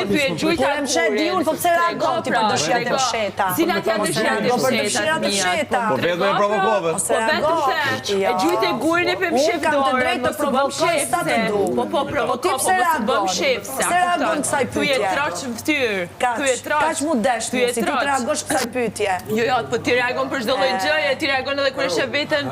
Unë ty e gjujta Kur e msheh di unë, po pse reagon ti për pra, dëshirat e trego. fshehta? Cilat janë Mos dëshirat e reago për fshehta dëshirat të e mia? fshehta. Po vetëm e provokove. Mos Po vetëm reago. se e Jo. gjujte gurin e pe mshef Unë kam të dorën, drejtë të mos u bëm provokoj sa të shefse. du. Po po Po provoko, ti po pse mos u bëm reagon? shefse, Pse a reagon kupton? kësaj Thuj e pyetje? troç në fytyrë. Kaq, Thuj e troç. kaq mu desh Thuj mu, e si ti të troç. reagosh kësaj pyetje. Jo, jo, po ti reagon për çdo lloj gjëje, ti reagon edhe kur e sheh veten,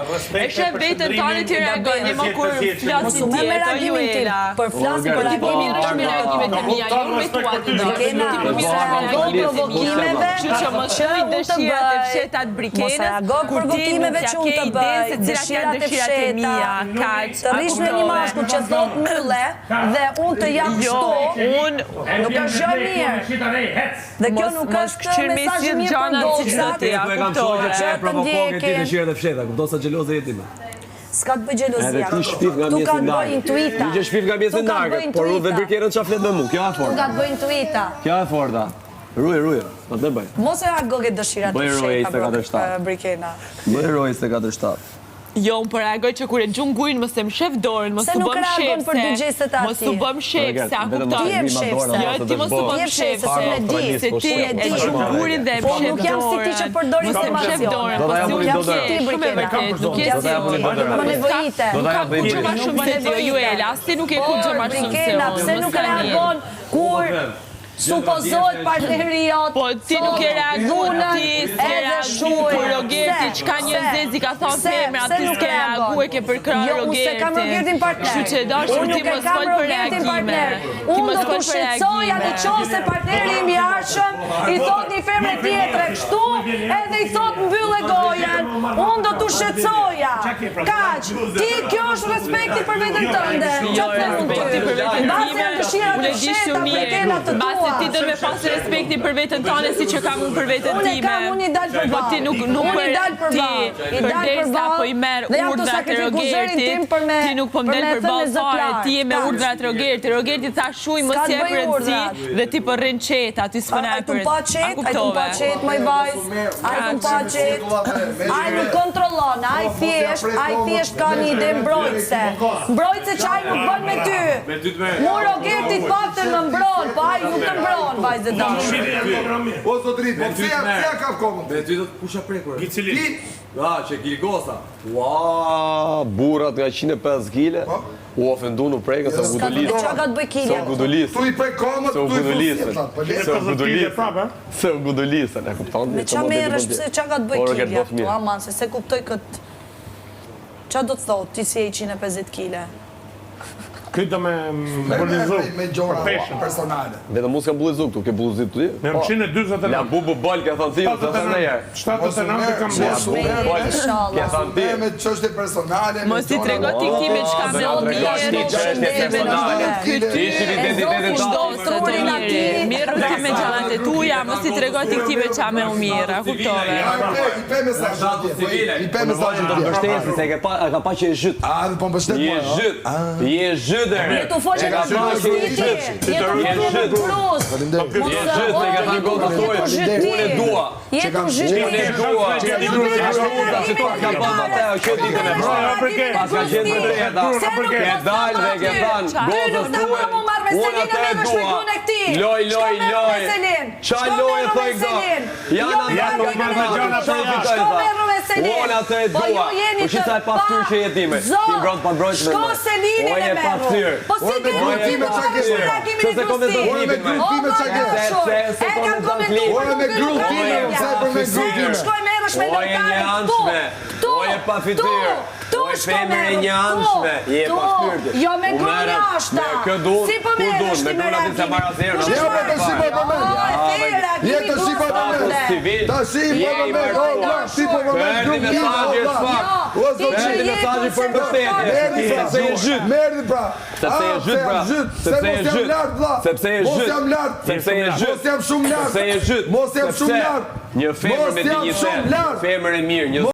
e sheh veten tënde ti reagon, një më kur Mos flasin u merr me tjetër, reagimin tim, Juela. për flasim për Ti po reagimin mirresh me tim. reagimet e mia, jo me tua të do. Kena, Ti po mos mirresh me reago reagimet e mia. provokimeve Kështu që mos që thuj unë të dëshirat e bëj. fshehta të Mos Brikenës, reago kur ti nuk provokimeve ja që unë ke të idenë bëj, se cilat janë dëshirat e dëshirat e fshehta. mia, kaq, Të a rrish me një kuptove? mashkull që thot mbylle dhe unë të jap Jo, kështu, unë nuk është gjë e mirë. Dhe kjo mos nuk mos është kqyr me mesazh i sjell mirë për gjana siç do gocat. ti, a Po e kam shoqe kuptove? që Që e të provokove ti ndjekin. dëshirat e fshehta, kupton sa xheloze je ti me. S'ka të bëj xhelozia Edhe ti këtu. shpif nga Këtu mjesi ka të bëj ndarke. intuita. Një që shpif nga mjesi Këtu ka të ndarke, bëj por u dhe intuita. Brikenën çfarë flet me mu, kjo e Këtu forta. ka të bëj intuita. Kjo e forta. Ruje, ruje, po të bëj. Mos e reago ke dëshirat e Bëj roje fshehta, bro, 24/7. Brikena. Bëj roje 24/7. Jo, unë po reagoj që kur e gjun gurin mos e mshef dorën, mos Se u nuk bëm reagon për dy shefse. gjestet e Mos u atij. bëm shefse, a Vetëm kupton? mos Ti e je ngrim mshefse. dorën, Jo, mos e ti mos u dëshbo. bëm Ti je mshefse, se unë e di. Se ti Unë e e di. gjun gurin dhe e Po mshef nuk jam si ti që dorën. përdor Mos e mshef informacione. dorën, Do po ta si jap nuk unë je, do dorën. shumë e Brikena. vërtet, nuk je Do si ta jap unë unë. do dorën. Më nevojite. Do Nuk ta ka jap bëj kurrë më bri. shumë se ti, o Juela, as ti nuk e kurrë më shumë se Brikena, unë. pse mos nuk tani. reagon kur supozohet partneri jot Po ti nuk e reagu, dhunën ti s'ke edhe reagu shuj. kur Rogerti Pse? çka një Pse? zezi ka thonë Pse? femra, Pse ti nuk s'ke reagon? reagu e ke përkrah Jo, unë s'e kam Rogertin. Rogertin partner. Kështu që dashur Unë ti nuk e mos kam fol për Rogertin reagime. partner. Ti Unë mos do fol t'u për shqetësoja në reagime. qoftë se partneri im i ardhshëm i thot një femre tjetre kështu, edhe i thot mbylle gojën. Unë do t'u shqetësoja. Kaq, ti kjo është respekti për veten tënde. Jo, Çfarë them unë respekti ty? për veten Mbase time, janë dëshirat unë e e di fshehta shumë mirë. Brikena të Mbase tua. ti do me pas respektin për veten tënde siç e kam unë për veten Unë e time. kam, unë i dal Po përballë. ti nuk nuk Unë i për dal ti përballë. I dal përderisa përballë po i merr dhe jam të urdhrat e sakrifiku zërin Rogertit, tim për me ti nuk po për më del me thënë me përballë zë fare, të ti je me lartë. urdhrat e Rogertit. Rogerti tha shuj mos S'ka të jep bëj rëndësi urdhrat. dhe ti po rrin qetë, aty s'po na Ai jep tu pa rëndësi. A qetë, ai tu pa kuptove? qetë, moj vajzë, ai tu pa qetë, ai nuk kontrollon, ai thjesht, ai thjesht ka një ide mbrojtëse. Mbrojtëse që ai nuk bën me ty. Mu Rogerti të paktën më mbron, po ai nuk të mbron, vajzë e dashur. O zotëri, po pse ja pse ja kap komën? Me ty do të kush e prekur? Gicilin. Ti Ah, që Gilgosa. Ua, burrat nga 150 kile u ofendun u prekën se u S'ka të gudulisën. çka ka të bëj Se u kilja. gudulisën. tu i prek komët, Se u tu i fut gudulisën. sjetlat, po le. Se u 150 kile gudulisën. prapë, eh? Se u gudulisën, e kupton? Me qa merresh, pse qa ka të bëj kilja këtu, aman, se se kuptoj kët. Qa do të thotë, ti si je 150 kile? Ky do me bullizu Me gjëra për peshën. personale. Vetëm unë s'kam bullizu këtu, ke bullizu ti? Jam 149. La bubu bol ke thënë ti, s'e them ndonjëherë. 79 kam Mos bërë. u merr Bol, Inshallah. ke thënë ti. me me çështje personale, me Mos i gjëra- trego ti këtij me çka me u Do na tregosh ti mirë, çështje se me personale. ky Ti ishte identitetin Kushdo tënd. se të miri, mirru ti me gjanat e tuja, mos i trego ti këtij me qa me u mirë, a kuptove? A, i pe, i pe mesazhin Status atje, po, civile. i pe mesazhin Do të atje. mbështesin se e ke pa, e ka pa që e zhyt. A, dhe po mbështet Je mua, a? zhyt. Je zhyt e. Je tu folë E me ka pa grus që ti, je zhyt. je tu folë me zhyt. grus. Faleminderit. Je zhyt se ka thënë gota Je tu thuaj. zhyt ti. Unë e dua. Je tu zhyt ti. Unë e dua. Se nuk merresh me Se to ka pa Mateo që ditën e Bravo, parë. Pas ka qenë për vërteta. Se nuk Ke mos dalë dhe ke thënë, Ty nuk gotës ta thuaj. ma mu marrë me Unë Selin e atë e merresh me dua. gruan e këtij. Loj, Shko loj, merru me loj. Selin. Qa Shko loj merru e me thoj këto? Selin. Janë Jo me ata Ja, merru të marrë me gjana për Qa jashtë. fitoj, Shko tha? merru me Selin. Unë atë e Po dua. ju jeni Po shi të sa e paftyrë që je ti me. Zot. Ti mbron pa mbrojtë me Shko mua. Selinin O e je merru. paftyrë. Po si Ore, ke me mundësi grutime të qa marrësh ke? me reagimin Se e se komenton grustit? Ore, me klipin, me. grutime qa ke? Se se se E kam komenton komentuar klipin. Ore, me nuk grut ka time, lidhje. pse për me Se grut nuk time? shkoj merresh me O je lojtarët një këtu. anshme. Këtu. O je pa fytyrë. Këtu O je shko femër e merru, një anshme. këtu, Je pa këtu. fytyrë. Jo me U grua merret jashta. Me kë duan, Si po ku duan, merresh me ti me gruan aty se reagimin? marr asnjëherë. Kush Jo, është po tash i po Jo, përmend. e the Je reagimi tash i po gruas përmend. tënde. Civil. Tash i po Je i përmend, o martuar. vlla, ti po përmend Erdhi grup time, o mesazhi vlla. është fakt. O Ti që zotëri, Erdhi je mesazhi për mbështetje. Merri pra, Sepse je zhyt. Merri pra. Sepse je Ah, zhyt pse pra. jam zhyt? Se Sepse je mos jam zhyt. lart vlla. Sepse je Mos zhyt. jam lart. Sepse je zhyt. Mos jam shumë lart. Sepse je zhyt. Mos jam shumë Sepse lart. Një femër Mos me jam dinjitet, shumë një lart. femër e mirë, një Mos.